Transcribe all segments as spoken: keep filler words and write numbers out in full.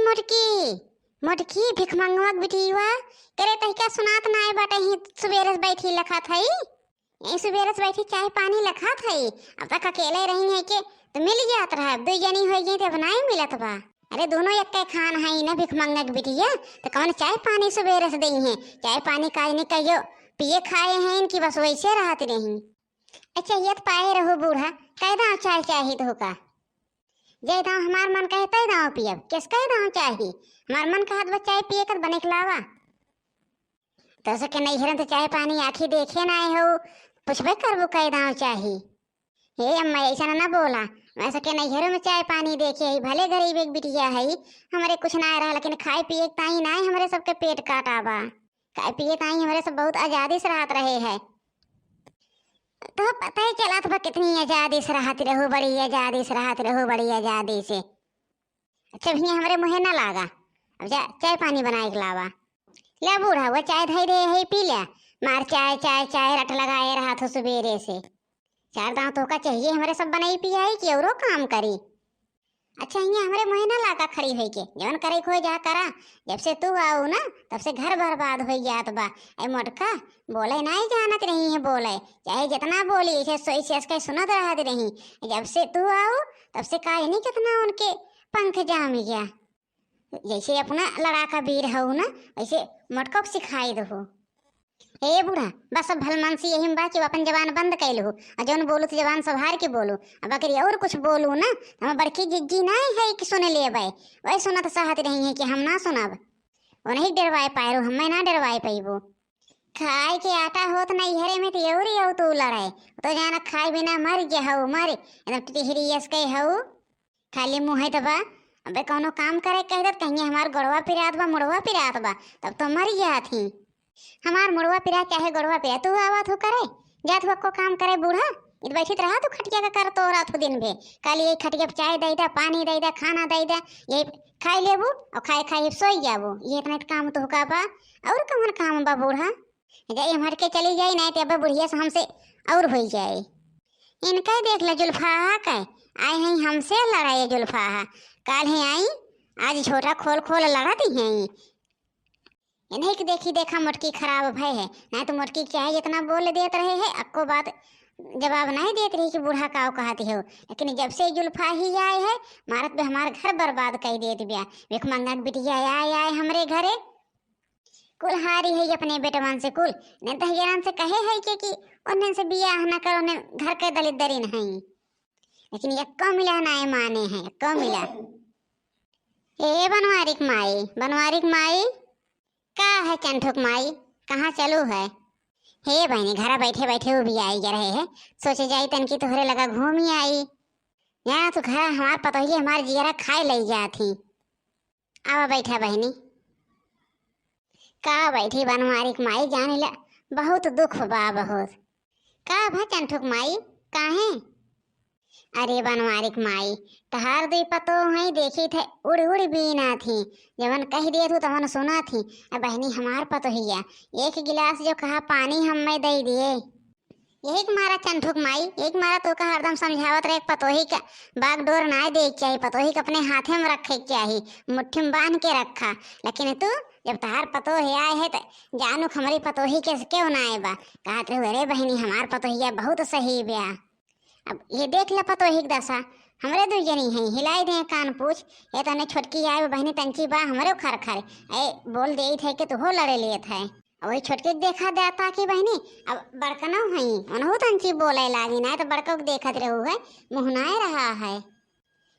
मोटकी, मोटकी, भिखमंगवा के बिटिया, करे तहिका सुनात नाय बाटे, ही सुबेरे से बैठी लखत हई। यही सुबेरे से बैठी चाय पानी लखत हई। अब तक अकेले रही है के तो मिल जात रहा, अब दुई जनी होइ गई तो अब नाय मिलत बा। अरे दोनों एक्के खान हई ना भिखमंगा के बिटिया, तो कौन चाय पानी सुबेरे से देई है? चाय पानी काज नहीं कहियो पिए खाए हैं इनकी, बस वैसे रहत रही। अच्छा, ये तो पाए रहो बूढ़ा, कह दाव चाय चाही तो का? जय दाव हमार मन कहे तय दाव पियब, किस कह दाव चाही? हमार मन कहत बा चाय पिए कर बने के लावा। तो सके नैहरन तो चाय पानी आँखी देखे ना आए हो, पूछबे करबो कह दाव चाही। हे अम्मा, ऐसा ना बोला, मैं सके नैहरों में चाय पानी देखे है, भले गरीब एक बिटिया है, हमरे कुछ ना रहा, लेकिन खाए पिए के ताई ना हमरे सबके पेट काटा बा। खाए पिए ताई हमरे सब बहुत आजादी से रहत रहे है। तो पता ही चलत बा कितनी आजादी से रहत रहू, बड़ी आजादी से रहत रहू, बड़ी आजादी से। अच्छा भैया, हमरे मुँहे ना लागा, अब जा चाय पानी बनाए के लावा। ले बूढ़ा, वो चाय धई दे है, पी ले। मार चाय, चाय, चाय रट लगाए रहत हो सुबेरे से। चार दांव तो का चाहिए हमरे सब बनाई पियाई कि औरो काम करी? अच्छा, हियाँ हमरे मुँहे ना लागा खड़ी होई के, जवन करे को जा करा। जब से तू आऊ ना, तब से घर बर्बाद होई जात बा। ए मोटका, बोले नाई जानत रही है बोले, चाहे जितना बोली, ऐसे सोई से इसके सुनत रहत रही। जब से तू आऊ, तब से का नहीं कितना उनके पंख जाम गया। जैसे अपना लड़ाका वीर हऊ ना, वैसे मोटका के सिखाई दहो। ए बूढ़ा, बस अब भलमानसी यही में बा कि वो अपन जबान बंद कैल हो, और जौन बोलू तो जबान संभार के बोलू, अब अगर और कुछ बोलू ना, तो हम बड़की जिज्जी ना है कि सुन लेबै, वही सुनत सहत रही है कि हम ना सुनब। वो नहीं डरवाए पाए रो, हमें ना डरवाए पैबो। खाए के आटा होत नैहरे में तो और ही हो तू लड़ाए, तो जाना खाए बिना मर गया हो, मर एकदम टिहरी यस के हो। खाली मुँह है तो बा, अबे कौनो काम करे कह देत, कहीं हमार गोड़वा पिरात बा, मुड़वा पिरात बा, तब तो मर गया थी। हमार मुड़वा पिरा चाहे गोड़वा पिरा, तू आवा तू करे, जा तू अक्को काम करे बूढ़ा, इत बैठित रहा तू खटिया का कर तो रहा तू दिन भे। खाली यही खटिया पे चाय दे दे, पानी दे दे, खाना दे दे, यही खाई लेबू और खाए खाए सोई जाबू, ये इतना काम तो का बा, और कौन काम बा बूढ़ा? जाई हम हट के चली जाई, नहीं तो अब बुढ़िया से हमसे और होई जाए। इनका देख ले जुल्फाहा के, आए हैं हमसे लड़ाई जुल्फाहा। काल ही आई, आज छोटा खोल खोल लड़त ही हैं। इन्हीं के देखी देखा मोटकी खराब भय है, नहीं तो मोटकी के चाहे जितना बोल देत रहे है, अक्को बात जवाब नहीं देत रही कि बूढ़ा काव कहती हो। लेकिन जब से जुल्फा ही आए है, मारत बे हमार घर बर्बाद कर देत बिया। भिखमंगा के बिटिया आए आए हमरे घरे, कुल हारी है अपने बेटवन से कुल। ने दहियरन से कहे है के कि उन्हन से बियाह न करो, उन्हन घर के दलिद्दरिन हैं। लेकिन यक्को मिला नाय माने हैं, यक्को मिला। ए बनवारिक माई, बनवारिक माई, का है चंठुक माई, कहाँ चलू है? हे बहनी, घरा बैठे बैठे उबियाई जा रहे है, सोचे जाई तनकी तोहरे लगा घूमी आई। यहाँ तो घर हमार पतोहिए हमार जियरा खाए लई जात ही। आवा बैठा बहनी। का बैठी बनवारिक माई, जाने ला बहुत दुख बा बहुत। का भा चंठुक माई, काहे? अरे बनवारिक माई, तहार दुई पतोह हैं, देखी थे उड़ उड़ बीना थी, जवन कह दिए तू तवन सुना थी। अब बहनी हमार पतोहिया एक गिलास जो कहा पानी हमें दे दिए। यही के मारा चंठुक माई, यही के मारा तोका हरदम समझावत रहे, पतोही के बागडोर नाय दे के चाही, पतोही के अपने हाथे में रखे के चाही, मुट्ठी में बांध के रखा। लेकिन तू जब तहार पतोह आए है तो जानू के हमरी पतोही के क्यों ना आए बा। कहत रहू, "अरे बहनी, हमार पतोहिया बहुत सही बा।" अब ये देख ले पतोही के दशा, हमरे दुई जनी हैं, हिलाई दे कान पूछ। ये तने छोटकी आए बहनी तंची बा हमरे खर खर, ए बोल देत है कि तू हो लड़े लेत है। वही छोटके के देखा जाता कि बहनी, अब बड़कनौ हई, उनहु तंची बोले लागी, ना तो बड़को के देखत रहू है, मुँह नाय रहा है।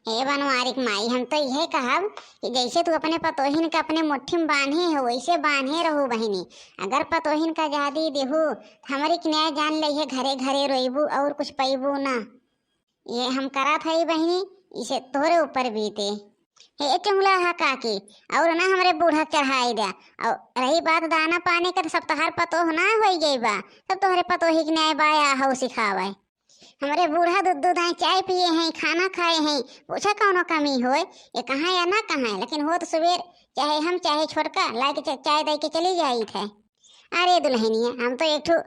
हे बनवारिक माई, हम तो यह कहब कि जैसे तू अपने पतोहिन के अपने मुट्ठी में बांधे हो, वैसे बांधे रहू बहनी। अगर पतोहिन का आजादी देहू, तो हमरी के न्याय जान ले, घरे घरे रोइबू और कुछ पैबू ना। ये हम करत हई बहिनी, इसे तोरे ऊपर बीते। हे चुंगला हा काकी, और ना हमरे बूढ़ा के चढ़ाई द्या। और रही बात दाना पानी के, तो सब तोहार पतोह ना होई गई बा, सब तोहरे पतोही के न्याय बाया हऊ सिखावे। हमरे बूढ़ा दूध दूध आए, चाय पिए हैं, खाना खाए हैं, पूछा कौनो कमी होए, ये कहाँ या ना कहाँ, लेकिन होत सुबेर चाहे हम चाहे छोटका लाइके च-, चाय दे के चली जाई थे। अरे दुल्हनिया, हम तो एक ठो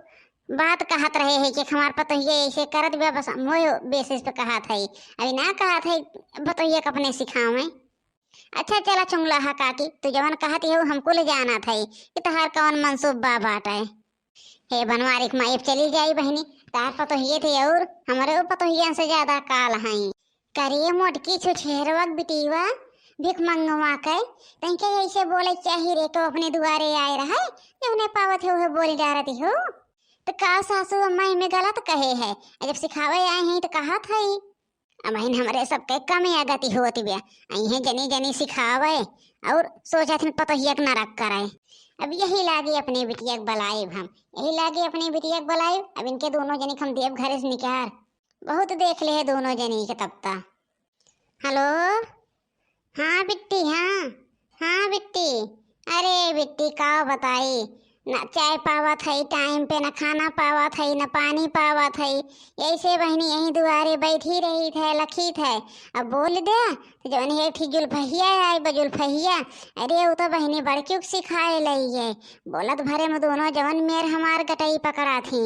बात कहत रहे है कि हमार पतोहिया ऐसे करत बा, बस मोय बेसिस पे कहत है, अभी ना कहत है पतोहिया के अपने सिखावे। अच्छा चला चुंगला हा काकी, तू जवन कहत हऊ हम कुल जानत हई कि तहार कवन मनसूबा बाटे। हे बनवारी के माई, अब चली जाई बहिनी, तहार पतोहिए थे और हमरे पतोहियन से ज्यादा काल हई। करे मोटकी छुछेरवा के बिटिया, भिख मंगवा के, तनिके ऐसे बोले चाही रे, तो अपने दुआरे आए रहे, जौने पावत है उहे बोल डारत हो। तो का सासू अम्मा इमे गलत कहे है? जब सिखावे आए हैं तो कहत है। अबहिन हमरे सबके कमे गति होत बिया। अइहें जनी जनी सिखावे और सोचत हन पतोहिया के नरक करे। अब यही लागे अपने बिटिया के बलाइब हम, यही लागे अपने बिटिया के बलाइब। अब इनके दोनों जनी के हम देब घरे से निकार। बहुत देख ले है दोनों जनी के तब ता। हेलो, हाँ बिट्टी, हाँ, हाँ बिट्टी। अरे बिट्टी, का बताई, न चाय पावत है टाइम पे, न खाना पावत है, न पानी पावत है। ऐसे बहिनी यहीं दुआरे बैठी रही थे, लखी थे। अब बोल दे तो जवन एक ठी जुल्फहिया आई बा, जुल्फहिया। अरे वो तो बहिनी बड़की के सिखाए लई है। बोलत भरे में दोनों जवन मेर हमार गटई पकड़ा थी।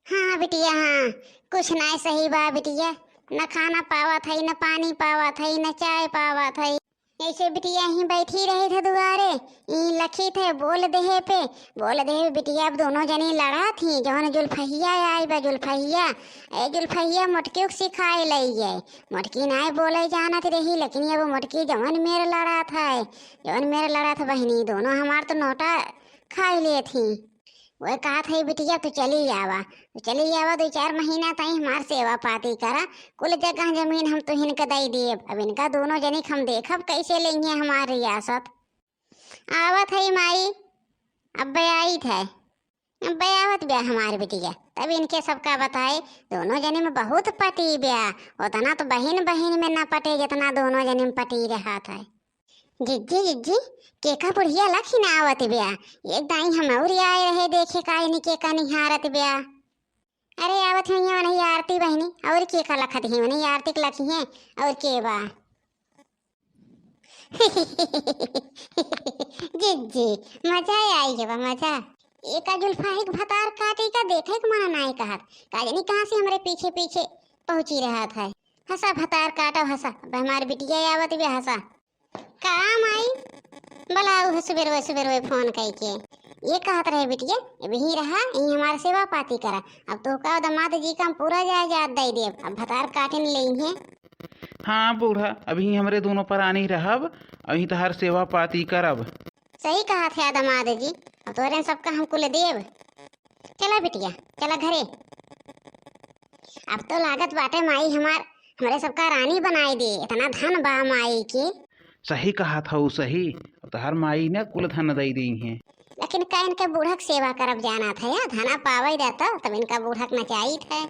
हाँ बिटिया, हाँ, कुछ नाय सही बा बिटिया, न खाना पावत है, न पानी पावत है, न चाय पावत है। ऐसे बिटिया ही बैठी रही थे दुआरे, ई लखी थे बोल देहे पे, बोल देहे बिटिया, अब दोनों जनी लड़ा थी, जवन जुल्फहिया आई बा जुल्फहिया, ए जुल्फहिया मोटकी के सिखाए लई है। मोटकी नाय बोले जानत रही, लेकिन अब मोटकी जवन मेर लड़ा था, जवन मेर लड़ा था बहिनी, दोनों हमार तो नोटा खाई ले थी। वह कहत है बिटिया, तू चली आवा, तू चली आवा, दो चार महीना ताई हमार सेवा पाती करा, कुल जगह जमीन हम तुहिन के दई देब। अब इनका दोनों जनी के हम देखब कैसे लेंगे हमार रियासत। आवत है माई, अब आई थे, अब आवत ब्या हमार बिटिया। तब इनके सबका बताए, दोनों जनी में बहुत पटी ब्या, उतना तो बहिन बहिन में ना पटे जितना दोनों जनी में पटी रहत है। जिज्जी, जिज्जी, केका बुढ़िया लखी ना आवत ब्या। एक दाई हम और आए रहे देखे का इनी केका निहारत ब्या। अरे आवत हुई है वनही आरती बहिनी, और केका लखत ही वनही आरती के लखी है, और के बा। जिज्जी, मजा आई गवा मजा। एका जुल्फाही के भतार काटे का देखे के मना नाई कहत, का जानी कहाँ से हमरे पीछे पीछे पहुँची रहत है। हंसा भतार काटो हंसा, अब हमार बिटिया आवत ब्या हंसा। का माई? बलाऊ है सुबेरवे सुबेरवे फोन कइके। ये कहत रहे बिटिया, अब यहीं रहा, यहीं हमार सेवा पाती करा। अब तो का दामाद जी का हम पूरा जायदाद दई देब, अब भतार काटिन लेइहें। हाँ बूढ़ा, अबहीं हमरे दोनों परानी रहब, अबहीं तहार सेवा पाती करब। सही कहत है दामाद जी, अब तोहरे सबका हम कुल देब। चला बिटिया, चला घरे। अब तो लागत बाटे माई हमार, हमरे सबका रानी बनाई दे, इतना धन बा माई के। सही कहत हऊ, सही। अब तहार माई ने कुल धन दई देइहें। लेकिन का इनके बूढ़ा के सेवा करब जानत है या? धना पावे देता, तब इनका बूढ़ा के नचाइत है।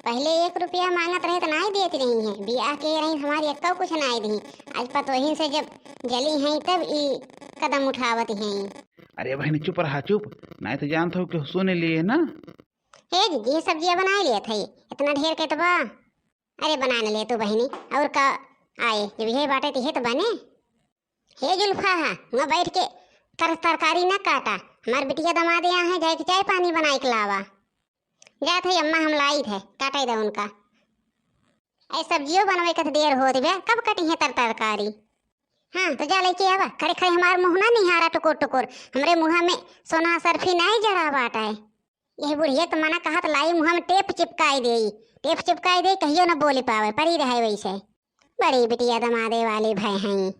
पहिले एक रुपया मांगत रहे त नाई देत रही हैं, बियाह के रही हमारी एक्का कुछ नाई दी। आज पतोहिन से जब जली हैं तब ई कदम उठावत हैं। अरे बहिनी चुप रहा, चुप, नाई तो जानत हऊ कि सुन लिए ना। हे दीदी, ये सब्जिया बनाए लिए थे, इतना ढेर के तो बा। अरे बना न ले तू बहिनी, और का आए, जब ये बाटे तो ये तो बने। हे जुल्फा हा, वहाँ बैठ के तर-, तरकारी ना काटा, हमार बिटिया दमाद यहाँ है, जाए के चाय पानी बनाए के लावा। जात है अम्मा, हम लाई थे, काटे दे उनका। ऐ सब्जियों बनवे के तो देर होत बे, कब कटी है तर तरकारी? हाँ, तो जा लेके आवा, खड़े खड़े हमार मुँह ना निहारा टुकुर टुकुर, हमरे मुँह में सोना सरफी नहीं जड़ा बाटा है। यह बुढ़िया तो मना कहत लाई मुँह में टेप चिपकाई देई, टेप चिपकाई देई, कहियो न बोली पावे, परी रहे वैसे। बड़ी बिटिया दमादे वाली भय हैं।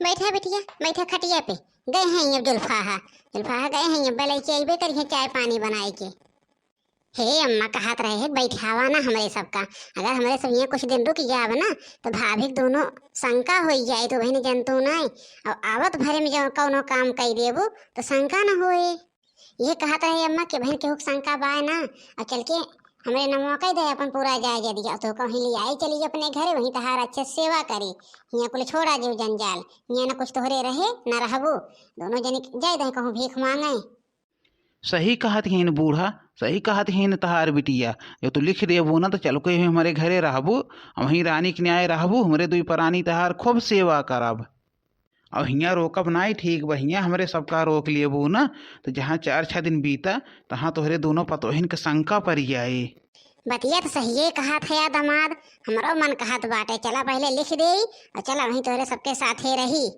बैठा बिटिया, बैठा खटिया पे। गए हैं अब जुल्फाहा, जुल्फाहा गए हैं, अब लेके अइबे करिहे चाय पानी बनाए के। हे अम्मा कहत रहे है, बैठावा ना हमरे सबका, अगर हमरे सब यहाँ कुछ दिन रुक जाब ना, तो भाभी के दोनों शंका होई जाए, तो बहन जनतू नहीं, और आवत भरे में जो कौनो काम कई देबू, तो शंका न होए। ये कहत रहे अम्मा कि बहन केहू के शंका बाय ना, और चल के हमरे नमवा कह दे अपन पूरा जायजा दिया, तो कहीं ले आई चली अपने घरे, वहीं तहार अच्छे से सेवा करी, हियाँ कुल छोड़ा जीव जंजाल, हियाँ न कुछ तोहरे रहे न रहबो, दोनों जने जाए दे कहूँ भीख मांगे। सही कहत हिन बूढ़ा, सही कहत हिन तहार बिटिया, जो तू लिख देबो ना तो चल के हमरे घरे रहबो, वहीं रानी के न्याय रहबो, हमरे दुई परानी तहार खूब सेवा करब। अब हियाँ रोकब नाई ठीक बा, हियाँ हमरे सबका रोक लेबू ना, तो जहाँ चार छह दिन बीता, तहाँ तोहरे दोनों पतोहिन के शंका परि जाए। बतिया तो सहिए कहत है या दमाद, हमरो मन कहत बाटे, चला पहिले लिख देई और चला वहीं तोहरे सबके साथे रही।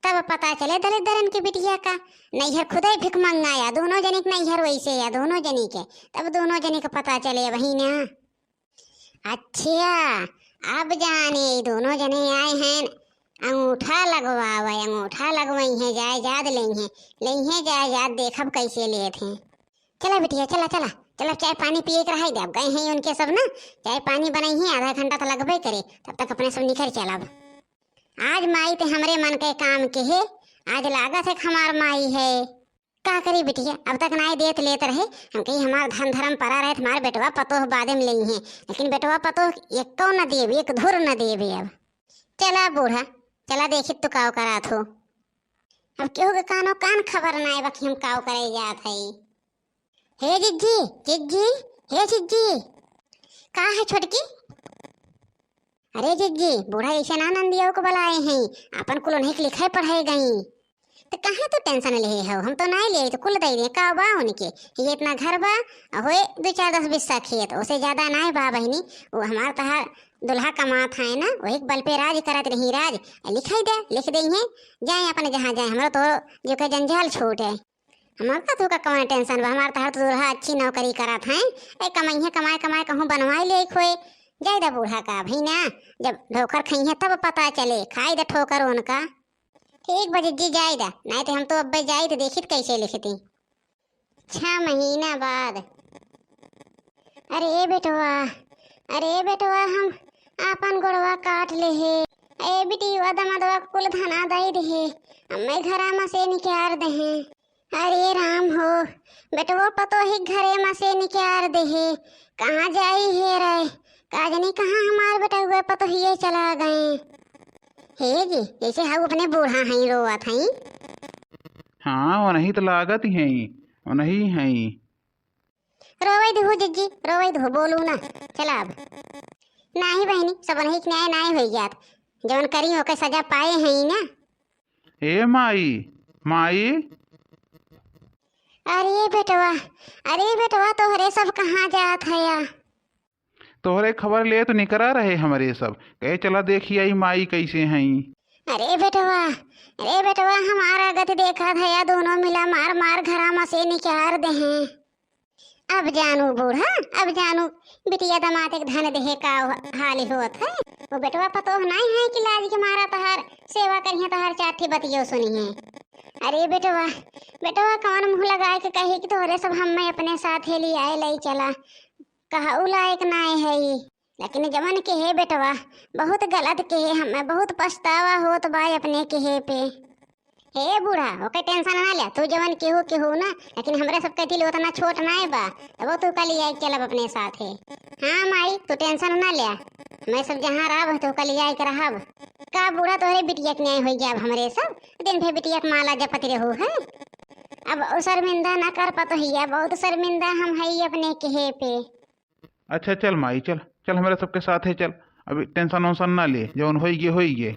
तब पता चले दलिद्दरन के बिटिया का, नैहर खुदे भिखमंगा या, दोनों जनी के नैहर वैसे या, दोनों जनी के, तब दोनों जनी के पता चले वहीं ना। अच्छा, अब जाने ई दोनों जने आए हैं अंगूठा लगवावे, अंगूठा लगवइहें, जायदाद लेइहें, लेइहें जायदाद, देखब कैसे लेत हैं। चला बिटिया, चला, चला, चला, चाय पानी पिए के रहाई दे, अब गए हैं उनके सब ना, चाय पानी बनइहें, आधा घंटा तो लगबे करे, तब तक अपने सब निकर चलब। आज माई ते हमरे मन के काम के है, आज लागत है कि हमार माई है। का करी बिटिया, अब तक नाई देत लेत रहे, हम कही हमार धन धर्म परा रहे, हमार बेटवा पतोह बादे में लेइहें, लेकिन बेटवा पतोह एको न देबे, एक धुर न देबे। अब चला बूढ़ा, चला देखी तू काव करात हो। अब केहू के कानो कान खबर नाई बा कि हम काव करे जात हई। हे जिज्जी, जिज्जी, हे जिज्जी। का है छोटकी? अरे जिज्जी, बूढ़ा ऐसे ना नंदिया को बुलाए हैं, अपन कुल उन्हीं के लिखे पढ़े गई। तो काहे तू टेंशन ले हो? हम तो नाई ले, तो कुल दे दे, का बा उनके? ये इतना घर बा, होए दो चार दस बीस सा खेत, उसे ज्यादा नाई बा बहिनी। वो हमार तहार दुल्हा कमात है ना, वही बल पे राज करत रही राज। लिखाई दे, लिख दे हैं, जाए अपन जहाँ जाए, हमरा तो जो के जंजाल छूट है। हमार का तू का कौन टेंशन बा? हमार तहार तो दुल्हा अच्छी नौकरी करत हैं। ए, कमाई है, कमाए, कमाए कहूँ बनवाई ले खोए। जाए दा बूढ़ा का, भाई ना, जब ठोकर खाई है तब पता चले, खाई दा ठोकर उनका। ठीक बा जिज्जी, जाए दा, नहीं तो हम तो अब्बे जाई तो देखी तो कैसे लिखती। छह महीना बाद। अरे बेटवा, अरे बेटवा, हम आपन गोड़वा काट ले हे। ए बिटिया, दमदवा कुल धना दई दे हे, हमें घरा में से निकार दे हे। अरे राम हो, बेटवो पतोही घरे मा से निकार देहे। कहाँ जाई हेरे? का जनी कहाँ हमार बेटवो पतोहिए चला गए। हे जी, जैसे हाउ अपने बूढ़ा हई, रोवत हई। हाँ, ओनही त लागत ही हई, ओनही हई। रोवै दहु जिज्जी, रोवै दहु, बोलू ना। चला अब। नाही बहिनी, सब ओनही के न्याय नाही होई जात। जवन करी ओके सजा पाए हई ना। ए माई, माई। अरे बेटवा, अरे बेटवा, तोहरे सब कहाँ जात हया? तोहरे खबर ले तो निकरा रहे हमरे सब, कहे चला देखी आई माई कैसे हई। अरे बेटवा, अरे बेटवा, हमारा गति देखा थया, दोनों मिला मार मार घरा मा से निकार देहे। अब जानू बूढ़ा, अब जानू बिटिया दमाद एक धन देहे का हाल होत है। वो बेटवा पतोह नाई है कि लाज के मारा तहार सेवा करिहे, तहार चार ठे बतियो सुनिहे। अरे बेटवा, बेटवा कौन मुँह लगाए के कही कि तोहरे सब हम्मे अपने साथे लियाए लई चला। कहऊ लायक नाई है ई। लेकिन जवन केहे बेटवा, बहुत गलत केहे, हमें बहुत पछतावा होत बा अपने केहे पे। हे बूढ़ा, ओके टेंशन ना ले, तू जवन केहू केहू ना, लेकिन हमरे सबके दिल उतना छोट नाय बा, तबो तू का लियाई के चलब अपने साथे। हाँ माई, तू टेंशन ना ले, मैं सब जहाँ रहब तो का लियाई के रहब। का बूढ़ा, तोहरे बिटिया के न्याय होई गया अब हमरे सब, दिन भर बिटिया के माला जपत रहू है। अब ओ शर्मिंदा ना कर पतोहिया, बहुत शर्मिंदा हम हई अपने केहे पे। अच्छा चल माई, चल, चल हमरे सबके साथे चल। अभी टेंशन वेंशन ना ले, जवन होई गे, होई गे।